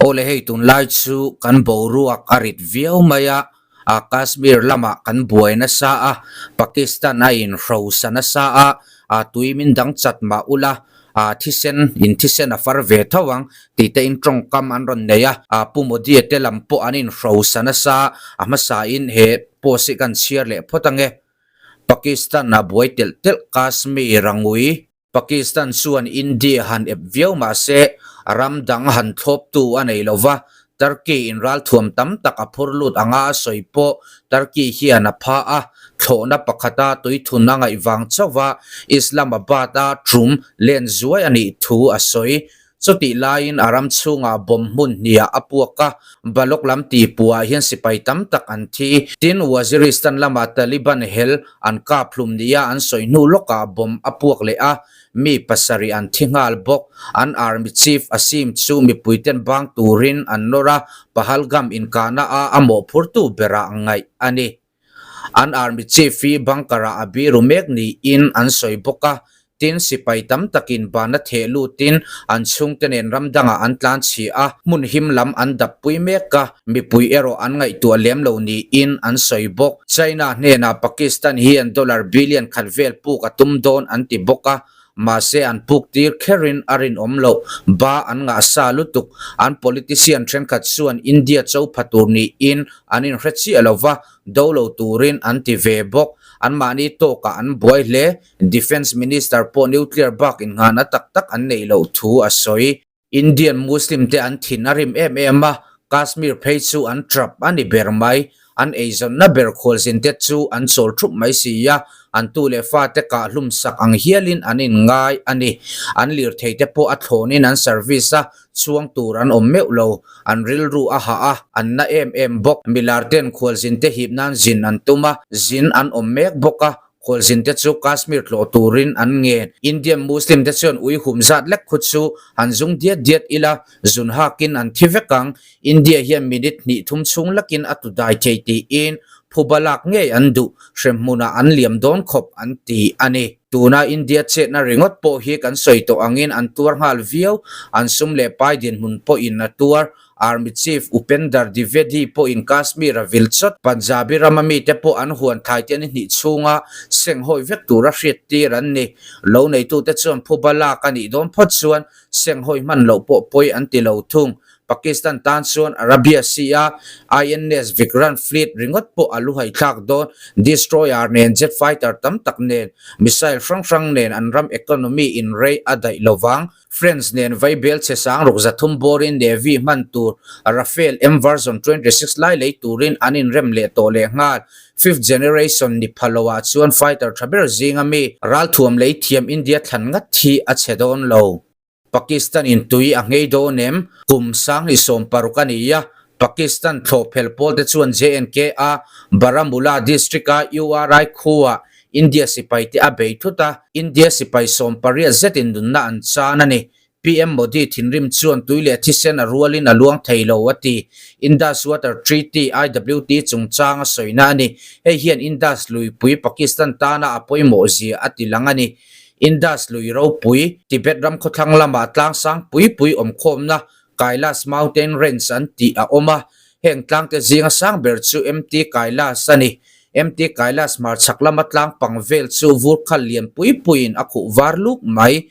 Awle hei tunlai chu kan boruak a rit viau mai a, a Kashmir lamah kan buai nasa a, Pakistan a inhrosa nasa a, a tui min dang chat mah ula, a thisen in thisen a far ve tho ang tih te in tawngkam an rawn nei a, a Pu Modi-a te lam pawh an inhrosa nasa a hmasain he post hi kan chhiar leh phawt ange. Pakistan a buai telh telh Kashmir a ngui. Pakistan chuan India han ep viau mah se ram dang han thlawptu a nei lo va, Turkey in ralthuam tam tak a phur lut anga a sawi pawh Turkey hian a pha a, thlawhna pakhata tuithun a ngaih vang chauh a Islamabad-a tum len zuai a nih thu a sawi. Chutih laiin a ram chhungah bomb hmun hniah a puak a, Balok lam tihpuah hian sipai tam tak an thi. Tin, Waziristan lama Taliban hel an kap hlum nia an sawi hnu lawkah bomb a puak leh a, mi pasarih an thi nghal bawk. An army chief Asim chu mipuiten bang turin an nawr a, Pahalgam inkahna a a mawhphurtu berah ngaih a ni. An army chief hi bunker-ah a biru mek niin an sawi bawk a, tin sipai tam takin bana theh lutin an chhungte nen ram dangah an tlan chhi a, hmun him lam an dap pui mek a, mipui erawh an ngaihtuah lem lo niin an sawi bawk. China hnenah Pakistan hian dollar billion khat vel puk a tum dawn an ti bawk a, Mahse an puk tir kherin a rinawm loh. Ba an ngah sa lutuk. An politician thenkhat chuan India cho pha tur niin an inhre chiah lo va, do lo turin an ti ve bawk. Anmahni tawkah an buai hle. Defence Minister pawh nuclear bak innghahna tak tak an neih loh thu a sawi. Indian Muslim te an thin a rim em em a, Kashmir phei chu an trap a ni ber mai. An eizawnna ber khualzin te chu an chawl thup mai si a, an tu leh fa te kah hlum sak ang hialin an inngai a ni. An lirthei te pawh a thlawnin an service a, chhuang tur an awm meuh lo. An rilru a hah a, an na em em bawk. Milar ten khualzin te hip nan zin an tum a, zin an awm mek bawk a, Khualzin te chu Kashmir tlawh turin an ngen. Indian Muslim te chuan ui hum zat lek khu chu an zung diat diat ila, zun hakin an thi vek ang. India hian minute hnih thum chhung lakin a tu dai thei tiin phuba lak ngei an duh, hremhmunah an liam dawn khawp an ti a ni. Tuna India chetna ringawt pawh hi kan sawi tawh angin an tuar nghal viau, an sum leh pai dinhmun pawhin a tuar. Army Chief Upender Dwivedi pawhin Kashmir a vil chawt. Punjabi rama mite pawh an huan thlai te an hnih chhunga senghawi vek tura hriattir an ni. Lo neitute chuan phuba lak a nih dawn phawt chuan senghawi hman loh pawh pawi an ti lo thung. Pakistan tan chuan Arabia Sea-a INS Vikrant fleet ringawt pawh a luhai thlak dawn. Destroyer nen jet fighter tam tak nen, missile hrang hrang nen an ram economy in rei a daih lovang. France nen vaibel chhe sang ruk zathum bawrin Navy hman tur Rafale M version 26 lai lei turin an inrem leh tawh leh nghal. Fifth generation ni pha loah chuan fighter tha ber zinga mi ralthuam lei thiam India thlan ngat hi a chhe dawn lo. Pakistan in tui a nghei dawn em? Kum sanghnih 16 a ni a, Pakistan thlawhphel pawl te chuan JNK a Baramulla district a URI khuaa India sipai te a bei thut a, India sipai 80 zetin nunna an chan a ni. PM Modi thinrim chuan tui leh thisen a rualin a luang thei lo a ti. Indus Water Treaty, IWT, chungchang a sawina a ni. Hei hian Indus luipui Pakistan tana a pawimawh zia a ti lang a ni. Indus lui ropui, Tibet ram khawthlang lama tlangsang pui pui awmkhawmna Kailash Mountain Range an tih a awm a, heng tlangte zinga sang ber chu MT Kailash a ni. MT Kailash hmarchhak lama tlang pang vel chu vur khal lian pui puiin a khuh var luk mai.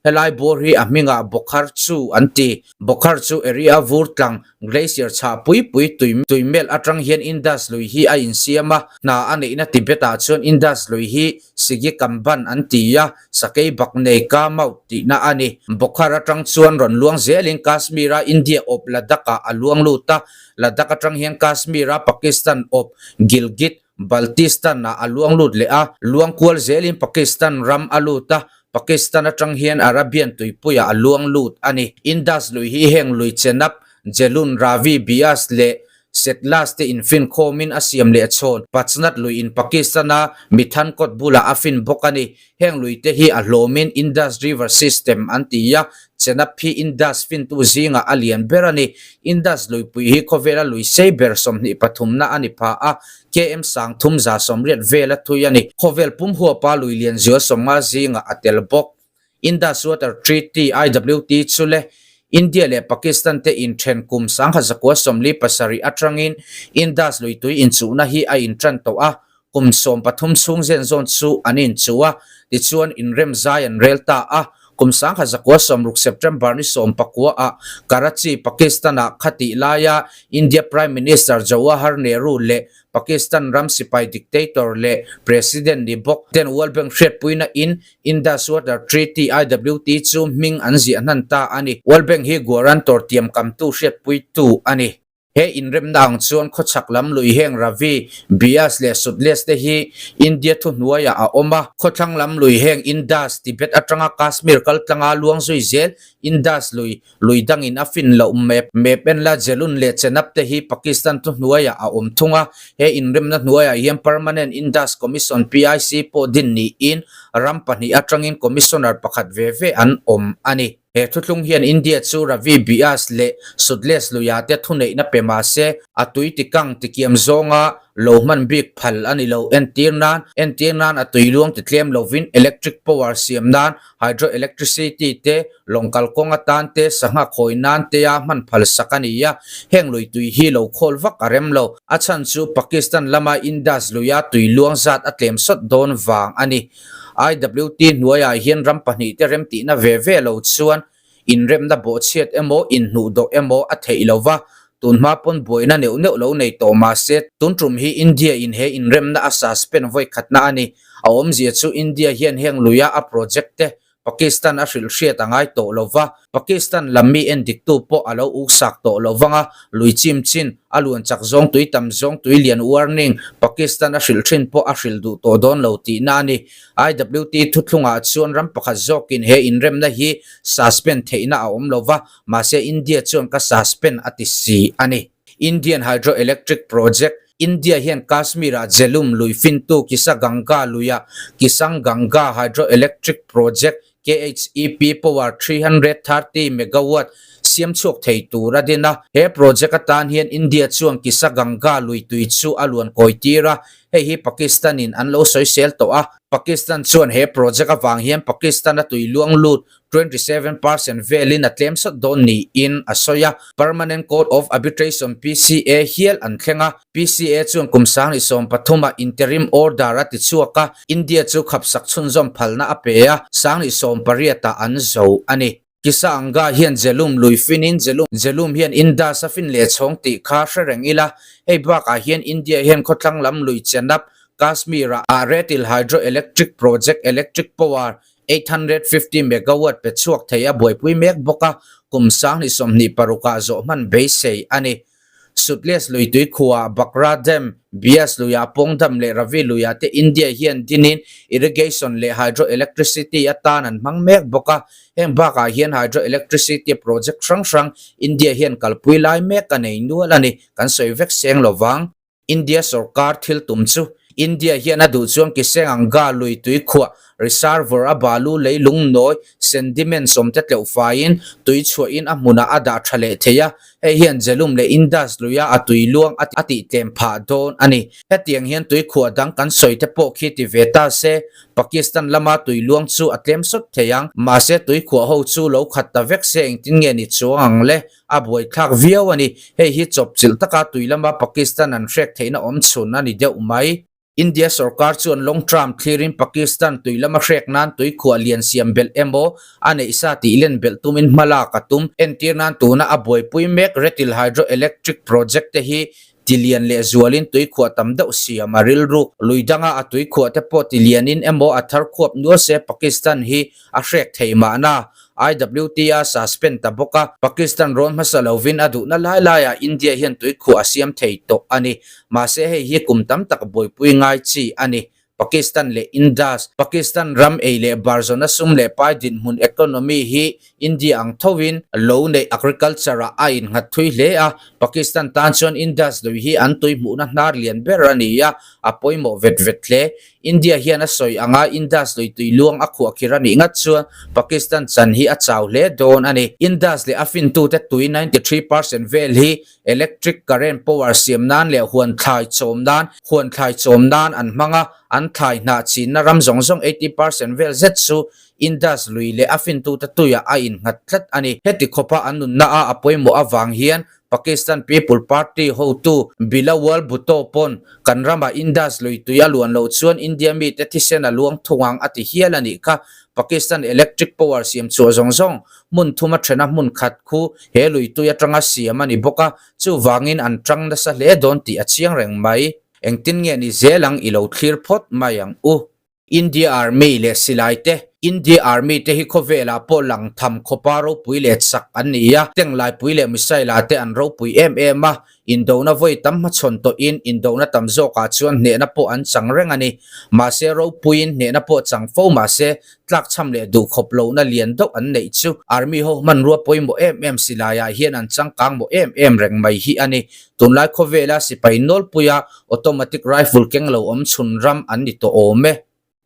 Helai bawr hi a hmingah Bokhar chu an ti. Bokhar chu area vur tlang glacier chhah pui pui tui tui mel atang hian Indus lui hi a insiam a, hna a neihna Tibet ah chuan Indus lui hi Sigi Kamban an ti a, Sakei bak nei ka mauh tihna a ni. Bokhar atang chuan rawn luang zelin Kashmir-a India awp Ladakh-ah a luang lut a, Ladakh atang hian Kashmir-a Pakistan awp Gilgit, Baltistan-ah a luang lut leh a, luang kual zelin Pakistan ram a lut a, Pakistan atang hian Arabian tuipuiah a luang lut a ni. Indus lui hi heng lui Chenab, Jhelum, Ravi, Beas leh Setlas te infin khawmin a siam leh chhawn. Pachnat lui in Pakistan-a Mithankot bulah a fin bawk a ni. Heng lui te hi a hlawmin Indus River System an ti a, Chenab hi Indus fintu zingah a lian ber a ni. Indus luipui hi khawvela lui sei ber 23 na a ni pha a, KM 3180 vela thui a ni. Khawvel pum huapa lui lian zual 50 zingah a tel bawk. Indus Water Treaty, IWT, chu le. India leh Pakistan te inthen kum 1947 atangin Indus luitui inchuhna hi a intan tawh a, kum 13 chhung zen zawn chu an inchuh a, tichuan inrem zai an rel ta a. Kum 1960 September ni 19 ah Karachi, Pakistan ah khatih laia India Prime Minister Jawahar Nehru leh Pakistan ram sipai dictator leh President ni bawk ten World Bank hriatpuina in Indus Water Treaty, IWT, chu hming an ziah hnan ta a ni. World Bank hi guarantor tiamkamtu hriatpuitu a ni. He inremna ang chuan khawchhak lam lui heng Ravi, Beas leh Sutlej te hi India thuhnuaiah a awm a. Khawthlang lam lui heng Indus, Tibet atanga Kashmir kaltlanga luang zui zel Indus lui, lui dangin a fin loh map, map enla Jelun leh Chenab te hi Pakistan thuhnuaiah a awm thung a. He inremna hnuaiah hian Permanent Indus Commission, PIC, pawh din niin ram pahnih atangin Commissioner pakhat ve ve an awm a ni. He thuthlung hian India chu Ravi Beas leh Sutlej luia te thuneihna pe mah se, a tui tikang tikiam zawnga lo hman bik phal a ni lo. Entir nan, entir nan a tui luang ti tlem lovin electric power siam nan, hydroelectricity te, lawng kalkawng atan te, sangha khawi nan tea hman phal sak a ni a. Heng lui tui hi lo khawl vak a rem lo. A chhan chu Pakistan lama Indus luia tui luang zat a tlem sawt dawn vang a ni. IWT hnuaiah hian ram pahnihte remtihna ve ve lo chuan inremna bawhchhiat emaw inhnuhdawh emaw a theih lo va, tunhma pawn buaina neuh neuh lo nei tawh mah se tun tum hi India in he inremna a suspend vawikhatna a ni. A awmzia chu India hian heng luia a project te Pakistan a hrilh hriat a ngai tawh lo va, Pakistan lam mi en diktu pawh a lo uksak tawh lo vang a, lui chim chin, a luan chak zawng tui tam zawng tui lian warning Pakistan a hrilh thin pawh a hrilh duh tawh dawn lo tihna a ni. IWT thuthlungah chuan ram pakhat zawkin he inremna hi suspend theihna a awm lo va, mahse India chuan ka suspend a ti si a ni. Indian Hydroelectric Project, India hian Kashmir-ah Jhelum lui fintu Kisaganga luia Kisanganga Hydroelectric Project, KHEP, power 330 megawatt siam chhuak thei tur a din a. He project atan hian India chuan Kisaganga lui tui chu a luan kawi tir a, hei hi Pakistan-in an lo sawisel tawh a. Pakistan chuan he project avang hian Pakistan-a tui luang lut 27 percent velin a tlem sawt dawn niin a sawi a. Permanent Court of Arbitration, PCA, hial an thleng a. PCA chuan kum 2013 ah interim order a ti chhuak a, India chu khapsak chhunzawm phalna a pe a, 2018 ah an zo a ni. Kisa Anga hian Jhelum lui finin Jhelum Jhelum hian Indus a fin leh chhawng tih kha hre reng ila, hei bakah hian India hian khawthlang lam lui Chenab, Kashmir ah Retil Hydroelectric Project electric power 850 megawatt pe chhuak thei a buaipui mek bawk a, kum 2026 ah zawh hman beisei a ni. Sutlej lui tui khuaah Bakra Dam, Beas luiah Pong Dam leh Ravi luiah te India hian dinin irrigation leh hydroelectricity atan an hmang mek bawk a, heng bakah hian hydroelectricity project hrang hrang India hian kalpui lai mek a nei nual a ni, kan sawi vek seng lovang. India sorkar thil tum chu India hian a duh chuan Kisenganga lui tui khuah reservoir a balu leilung nawi sendiment sawmte tleuh faiin tui chhuahin a hmunah a dah tha leh thei a, hei hian Jhelum leh Indus luia a tui luang a tih tlem phah dawn a ni. Hetiang hian tui khuah dang kan sawi te pawh khi ti ve ta se, Pakistan lama tui luang chu a tlem sawt thei ang, mahse tui khuah ho chu lo khat ta vek se engtin nge ni chuang ang le? A buaithlak viau a ni. Hei hi chawpchilh taka tui lama Pakistan an hrek theihna awm chhun a ni deuh mai. India sorkar chuan long term thlirin Pakistan tui lama hrek nan tui khuah lian siam belh emaw a neih sa tih len belh tumin hma lak a tum. Entir nan tuna a buaipui mek Retil Hydroelectric Project te hi tilian leh zualin tui khuah tam deuh siam a rilru. Lui danga a tui khuah te pawh tilianin emaw a thar khuap nual se Pakistan hi a hrek thei mahna. IWT a suspend ta bawk a, Pakistan rawn hmasa lovin a duhna lai laiah India hian tuikhuah a siam thei tawh a ni. Mahse hei hi kum tam tak buaipui ngai chi a ni. Pakistan leh Indus, Pakistan ram ei leh bar zawna sum leh pai dinhmun economy hi India ang thovin lo neih agriculture ah a innghat thui hle a, Pakistan tan chuan Indus lui hi an tui hmuhna hnar lian ber a ni a, a pawimawh vet vet hle. India hian a sawi anga Indus lui tui luang a khuah khir a nih ngat chuan Pakistan chan hi a chau hle dawn a ni. Indus leh a fintute tui 93% vel hi electric current power siam nan leh huan thlai chawm nan huan thlai chawm nan an hmang a, an thlai hnah chinna ram zawng zawng 80% vel zet chu Indus lui leh a fintute tuiah a innghat tlat a ni. Heti khawpa an nunna a a pawimawh avang hian Pakistan People Party hotu Bilawal Bhutto pawn kan ramah Indus lui tui a luan loh chuan India mite thisen a luang thung ang a ti hial a nih kha. Pakistan electric power siam chhuah zawng zawng hmun thuma thena hmun khat khu he lui tui atanga siam a ni bawk a, chuvangin an tang nasa hle dawn tih a chiang reng mai. Engtin nge ni zel ang i lo thlir phawt mai ang u. India Army leh silai te. India Army te hi khawvelah pawh lang tham khawpa ropui leh chak an ni a, tank laipui leh missile ah te an ropui em em a, indona vawi tam hmachhawn tawhin indona tam zawkah chuan hnehna pawh an chang reng a ni. Mahse ropuiin hnehna pawh chang fo mahse tlakchham leh duhkhawp lohna lian deuh an neih chu Army ho hmanrua pawimawh em em silai ah hian an changkang mawh em em reng mai hi a ni. Tunlai khawvela sipai nawlpuia Automatic rifle keng lo awm chhun ram an ni tawh awm e.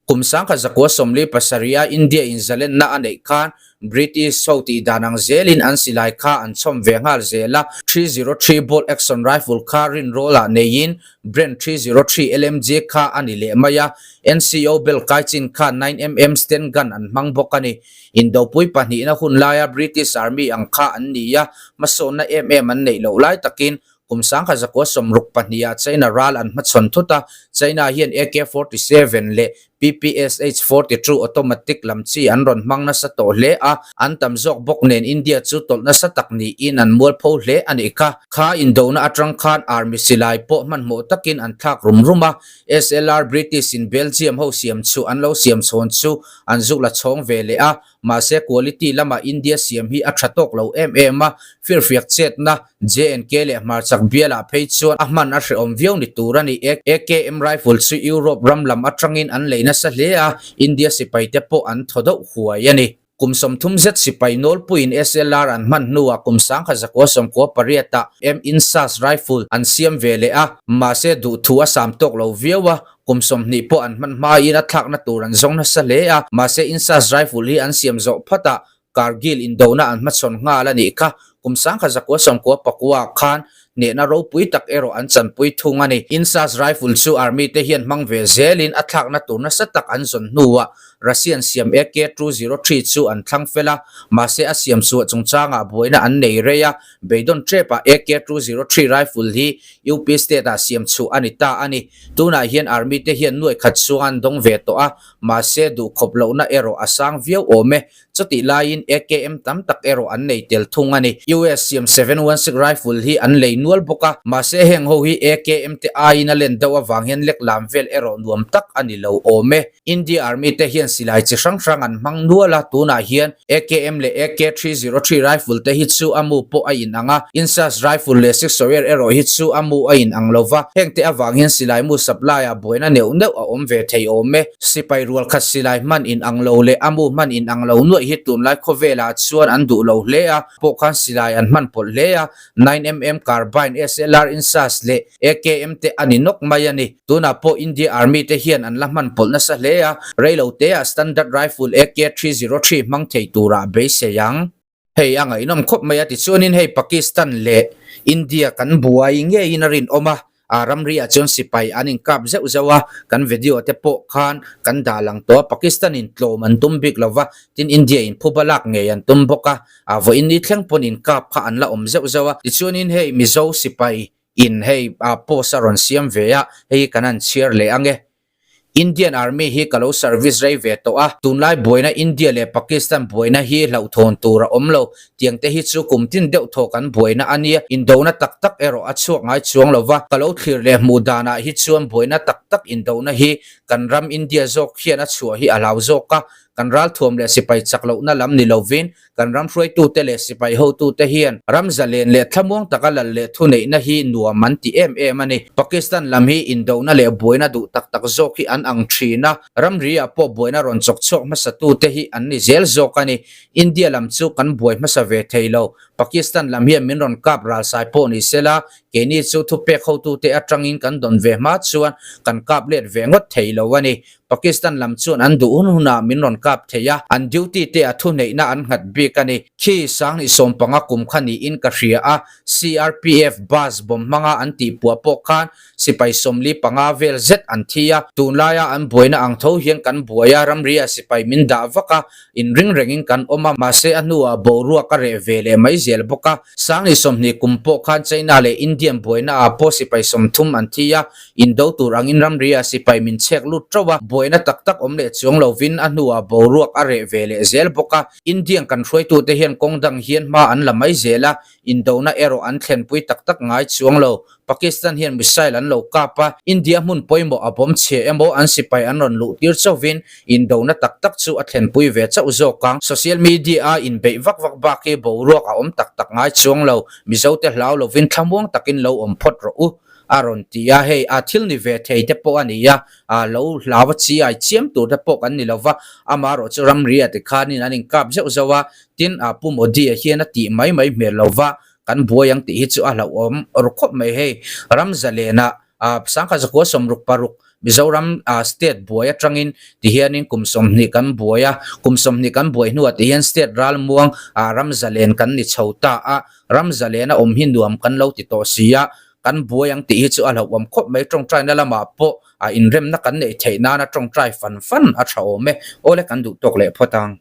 Kum sangkhat zakua 47 a India in zalenna a neih khan British ho tih dan ang zelin an silai kha an chhawm ve nghal zel a, 303 bolt action rifle kha rinrawl ah neiin Bren 303 LMG kha a ni leh mai a, NCO bel kai chin khan 9mm sten gun an hmang bawk a ni. Indopui pahnihna hun laia British Army ang kha an ni a, hmasawnna em em an neih loh lai takin Kum 1962 ah China ral an hmachhawn thut a, China hian AK 47 leh PPSH 42 automatic lam chi an rawn hmang nasa tawh hle a, an tam zawk bawk nen India chu tawlh nasa tak niin an mualpho hle a nih kha. Kha indona atang khan army silai pawh hmanhmawh takin an thlak rum rum a, SLR British in Belgium ho siam chu an lo siam chhawn chu an zuk la chhawng ve leh a, Mahse quality lama India siam hi a tha tawk lo em em a, firfiak chetna J&K leh hmarchak bialah phei chuan a hman a hrehawm viau ni tur a ni. AKM rifle chu Europe ram lam atangin an lei nasa hle a, India sipaite pawh an thaw deuh huai a ni. Kum 30 zet sipai nawlpuiin SLR an hman hnuah kum 1998 ah M-INSAS rifle an siam ve leh a, mahse duhthu a sam tawk lo viau a, Kum 20 pawh an hman hmain a thlakna tur an zawng nasa hle a, mahse INSAS rifle hi an siam zawh phat a, Kargil indona an hmachhawn nghal a nih kha. Kum 1999 ah khan hnehna ropui tak erawh an chanpui thung a ni. INSAS rifle chu Army te hian hmang ve zelin a thlakna tur nasa tak an zawn hnuah Russian siam AK-203 chu an thlang fel a, mahse a siam chhuah chungchangah buaina an nei rei a, beidawn tepah AK-203 rifle hi UP state-ah siam chhuah a ni ta a ni. Tunah hian Army te hian nuai khat chhung an dawng ve tawh a, mahse duhkhawp lohna erawh a sang viau awm e. Chutih laiin AKM tam tak erawh an nei tel thung a ni. US siam 716 rifle hi an lei nual bawk a, mahse heng ho hi AKM te aiin a len deuh avang hian lek lam vel erawh nuam tak a ni lo awm e. India Army te hian silai chi hrang hrang an hmang nual a, tunah hian AKM leh AK-303 rifle te hi chu a mu pawh a inang a, INSAS rifle leh Six Sauer erawh hi chu a mu a inang lo va, heng te avang hian silai mu supply ah buaina neuh neuh a awm ve thei awm e. Sipai rual khat silai hman inang lo leh a mu hman inang lo nuaih hi tunlai khawvelah chuan an duh lo hle a, pawh khan silai an hman pawlh hle a, 9mm carbine, SLR, INSAS leh AKM te a ni nawk mai a ni. Tunah pawh India Army te hian an la hman pawlh nasa hle a, reilo teah standard rifle AK-303 hmang thei turah beisei ang. Hei a ngaihnawm khawp mai a tichuanin hei Pakistan leh India kan buai ngeiin a rinawm a, a ramri ah chuan sipai an inkap zeuh zeuh a, kan video te pawh khan kan dah lang tawh a, Pakistan in tlawm an tum bik lova, tin India in phuba lak ngei an tum bawk a, a vawiin ni thleng pawn inkap kha an la awm zeuh zeuh a, tichuanin hei Mizo sipai in hei post a rawn siam ve a, hei hi kan han chhiar leh ang e. Indian Army hi ka lo service rei ve tawh a, tunlai buaina India leh Pakistan buaina hi hlauhthawn tur a awm lo, tiang te hi chu kum tin deuh thaw kan buaina a nia, indona tak tak erawh a chhuak ngai chuang lo va, ka lo thlir leh hmuh danah hi chuan buaina tak tak indona hi kan ram India zawk hian a chhuah hi a hlau zawk a, kan ralthuam leh sipai chak lohna lam ni lovin Kan ram hruaitute leh sipai hotute hian ram zalen leh thlamuang taka lal leh thuneihna hi nuam an ti em em a ni. Pakistan lam hi indona leh buaina duh tak tak zawk hi an ang thin a, ramri ah pawh buaina rawn chawk chhuak hmasatute hi an ni zel zawk a ni. India lam chu kan buai hmasa ve thei lo. Pakistan lam hian min rawn kap ralsai pawh ni sela, keini chu thupek hotute atangin kan dawn ve hma chuan kan kap let ve ngawt thei lo a ni. Pakistan lam chuan an duh hun hunah min rawn kap thei a, an duty te a thuneihna an nghat bik a ni. Khi Sanghnih sawmpanga kum kha niin ka hria a, CRPF bus bawm hmanga an tihpuah pawh khan sipai 45 vel zet an thi a, tunlaia an buaina ang tho hian kan buai a, ramri ah sipai min dah vak a, inring rengin kan awm a, mahse a hnuah boruak a reh ve leh mai zel bawk a. Sanghnih 20 kum pawh khan China leh Indian buaina ah pawh sipai 30 an thi a, indo tur angin ramri ah sipai min chhek lut teuh a, buaina tak tak awm leh chuang lovin a hnuah boruak a reh ve leh zel bawk a. Indian kan hruaitute hian kawng dang hian hma an la mai zel a, indona erawh an thlenpui tak tak ngai chuang lo. Pakistan hian missile an lo kap a, India hmun pawimawh a bawm chhia emaw an sipai an rawn luh tir chauhin indona tak tak chu a thlenpui ve chauh zawk ang. Social media a inbeih vak vak bak hi boruak a awm tak tak ngai chuang lo, Mizote hlau lovin thlamuang takin lo awm phawt rawh u a rawn ti a, hei a thil ni ve thei te pawh a ni a, a lo hlau a chi ai chiam tur te pawh kan ni lo va, amaherawh chu ramri ah tikhanin an inkap zeuh zeuh a, tin a Pu Modi-a hian a tih mai mai hmel lo va, Kan buai ang tih hi chu a hlauhawm ru khawp mai hei. Ram zalena sangkhat zakua 66 Mizoram state buai atangin tihianin kum 20 kan buai a, kum 20 kan buai hnuah tihian state ralmuang ram zalen kan ni chho ta a, ram zalena awm hi nuam kan lo ti tawh si a, kan buai ang tih hi chu a hlauhawm khawp mai. Tawngtaina lamah pawh inremna kan neih theih nana tawngtai fan fan a tha awm e. Awle kan duh tawk leh phawt ang.